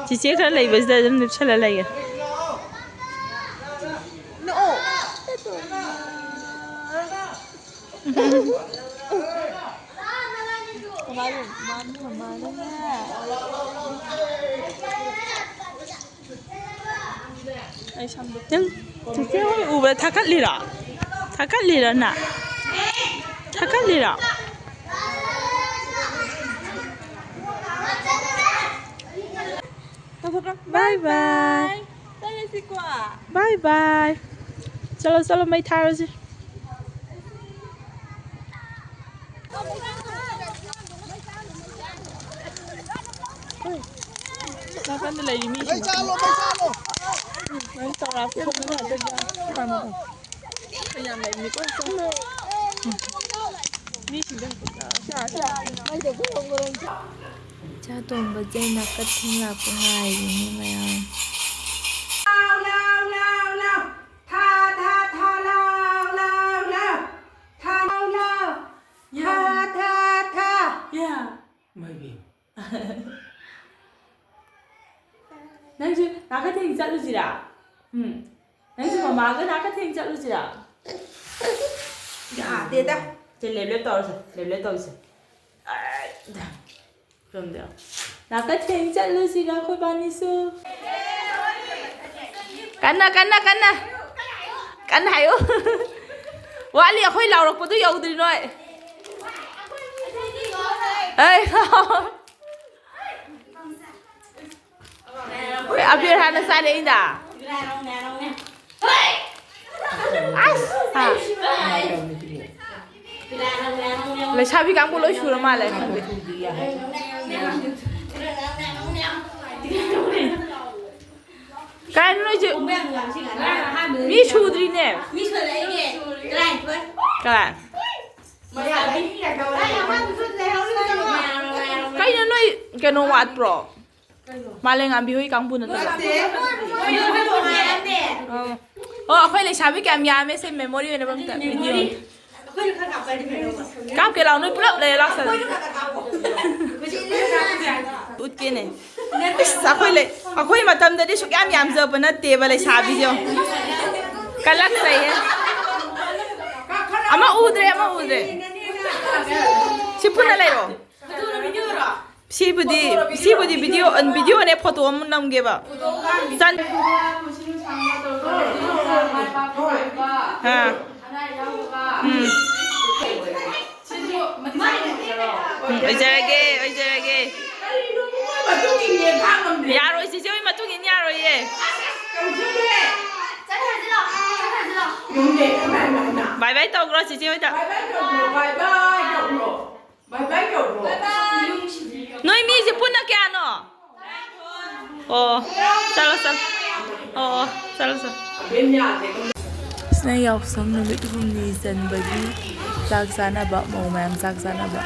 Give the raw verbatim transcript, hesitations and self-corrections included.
ꯆꯤꯆꯦ ꯈꯔ ꯂꯩꯕꯁꯤꯗ ꯑꯗꯨꯝ ꯂꯦꯞꯁꯜꯂ ꯂꯩꯒꯦ꯫ ꯑꯩ ꯁꯝꯗꯣ ꯅꯪ ꯆꯤꯆꯦ ꯍꯣꯏ ꯎꯕꯗ ꯊꯥꯀꯠꯂꯤꯔꯣ? ꯊꯥꯀꯠꯂꯤꯔꯣ ꯅꯪ? ꯊꯥꯀꯠꯂꯤꯔꯣ? ꯕꯥꯏ ꯕꯥꯏ꯫ ꯆꯠꯂꯁꯤꯀꯣ꯫ ꯕꯥꯏ ꯕꯥꯏ꯫ ꯆꯠꯂꯣ ꯆꯠꯂꯣ, ꯃꯩ ꯊꯥꯔꯁꯤ꯫ ꯅꯥꯀꯟꯗ ꯂꯩꯔꯤ ꯃꯤꯁꯤꯡ꯫ ꯃꯩ ꯆꯥꯂꯣ, ꯃꯩ ꯆꯥꯂꯣ꯫ ꯃꯩ ꯆꯥꯎꯔꯥꯛꯄ ꯈꯣꯠꯄ ꯉꯥꯛꯇ ꯌꯥꯝ ꯂꯩꯕꯅꯤꯀꯣ꯫ ꯃꯤꯁꯤꯡꯗꯣ ꯏꯆꯥ ꯇꯣꯝꯕꯁꯦ ꯅꯥꯀꯠ ꯊꯦꯡ ꯂꯥꯛꯄ ꯉꯥꯏꯔꯤꯅꯦ ꯃꯌꯥꯝ꯫ ꯂꯥꯎ, ꯂꯥꯎ, ꯂꯥꯎ, ꯂꯥꯎ꯫ ꯊꯥ, ꯊꯥ, ꯊꯥ, ꯂꯥꯎ, ꯂꯥꯎ, ꯂꯥꯎ꯫ ꯊꯥ, ꯂꯥꯎ, ꯂꯥꯎ꯫ ꯊꯥ, ꯊꯥ, ꯊꯥ꯫ ꯌꯥ꯫ ꯃꯥꯏꯕꯤ꯫ ꯅꯪꯁꯨ ꯅꯥꯀꯠ ꯊꯦꯡ ꯆꯠꯂꯨꯁꯤꯔꯥ? ꯎꯝ꯫ ꯅꯪꯁꯨ ꯃꯃꯥꯒ ꯅꯥꯀꯠ ꯊꯦꯡ ꯆꯠꯂꯨꯁꯤꯔꯥ? ꯌꯥꯗꯦꯗ꯫ ꯁꯦ, ꯂꯦꯞ ꯂꯦꯞ ꯇꯧꯔꯁꯦ, ꯂꯦꯞ ꯂꯦꯞ ꯇꯧꯁꯦ꯫ ꯑꯥꯏ, ꯁꯣꯝꯗ ꯌꯦꯡꯉꯣ꯫ ꯅꯥꯀꯠ ꯊꯦꯡ ꯆꯠꯂꯨꯁꯤꯔꯥ ꯑꯩꯈꯣꯏ ꯕꯥꯅꯤꯁꯨ? ꯀꯟꯅ, ꯀꯟꯅ, ꯀꯟꯅ꯫ ꯀꯟꯅ ꯍꯥꯏꯌꯨ꯫ ꯋꯥꯠꯂꯤ, ꯑꯩꯈꯣꯏ ꯂꯥꯎꯔꯛꯄꯗꯨ ꯌꯧꯗ꯭ꯔꯤ ꯅꯣꯏ꯫ ꯑꯩ꯫ ꯍꯣꯏ, ꯑꯕꯦꯔ ꯍꯥꯟꯅ ꯆꯥꯔꯦ ꯑꯩꯅ꯫ ꯑꯁ! ꯍꯥ꯫ ꯂꯩꯁꯥꯕꯤ ꯀꯥꯡꯕꯨ ꯂꯣꯏ ꯁꯨꯔ ꯃꯥꯜꯂꯦ꯫ ꯀꯥꯏꯅꯣ ꯅꯣꯏꯁꯦ? ꯃꯤ ꯁꯨꯗ꯭ꯔꯤꯅꯦ꯫ ꯀꯥꯏ? ꯀꯩꯅꯣ ꯅꯣꯏ ꯀꯩꯅꯣ ꯋꯥꯠꯄ꯭ꯔꯣ? ꯃꯥꯂꯦꯝꯉꯥꯟꯕꯤ ꯍꯣꯏ ꯀꯥꯡꯕꯨ ꯅꯠꯇꯕ? ꯑꯣ꯫ ꯑꯣ, ꯑꯩꯈꯣꯏ ꯂꯩꯁꯥꯕꯤ ꯀꯌꯥꯝ ꯌꯥꯝꯃꯦ ꯁꯦ memory ꯑꯣꯏꯅꯕ ꯑꯝꯇ video ꯑꯝꯇ꯫ ꯀꯥꯞꯀꯦ ꯂꯥꯎ, ꯅꯣꯏ ꯄꯨꯂꯞ ꯂꯩꯔꯦ ꯂꯥꯎ ꯁꯤꯗ꯫ ꯎꯠꯀꯦꯅꯦ꯫ ꯏꯁ, ꯑꯩꯈꯣꯏ ꯂꯩ, ꯑꯩꯈꯣꯏ ꯃꯇꯝꯗꯗꯤ ꯁꯨꯛ ꯌꯥꯝ ꯌꯥꯝꯖꯕ ꯅꯠꯇꯦꯕ ꯂꯩꯁꯥꯕꯤꯁꯦ꯫ ꯀꯜꯂꯛꯆꯩꯍꯦ꯫ ꯑꯃ ꯎꯗ꯭ꯔꯦ, ꯑꯃ ꯎꯗ꯭ꯔꯦ꯫ ꯁꯤ ꯄꯨꯟꯅ ꯂꯩꯔꯣ꯫ ꯁꯤꯕꯨꯗꯤ, ꯁꯤꯕꯨꯗꯤ ꯚꯤꯗꯤꯑꯣ, ꯚꯤꯗꯤꯑꯣꯅꯦ, ꯐꯣꯇꯣ ꯑꯃ ꯅꯝꯒꯦꯕ꯫ ꯆꯟ-, ꯑꯥ꯫ ꯎꯝ꯫ ꯎꯝ, ꯑꯣꯏꯖꯔꯒꯦ, ꯑꯣꯏꯖꯔꯒꯦ꯫ ꯌꯥꯔꯣꯏ, ꯆꯤꯆꯦ ꯍꯣꯏ ꯃꯇꯨꯡ ꯏꯟ ꯌꯥꯔꯣꯏꯌꯦ꯫ ꯕꯥꯏ ꯕꯥꯏ ꯇꯧꯈ꯭ꯔꯣ ꯆꯤꯆꯦ ꯍꯣꯏꯗ꯫ ꯅꯣꯏ ꯃꯤꯁꯦ ꯄꯨꯟꯅ ꯀꯌꯥꯅꯣ? ꯑꯣ, ꯆꯠꯂꯣ, ꯆꯠꯂꯣ꯫ ꯑꯣ, ꯑꯣ, ꯆꯠꯂꯣ, ꯆꯠꯂꯣ꯫ ꯁꯤꯅ ꯌꯥꯎꯁꯪ ꯅꯨꯃꯤꯠ ꯍꯨꯝꯅꯤ ꯆꯟꯕꯒꯤ ꯆꯥꯛ ꯆꯥꯅꯕ, ꯃꯧ ꯃꯌꯥꯝ ꯆꯥꯛ ꯆꯥꯅꯕ꯫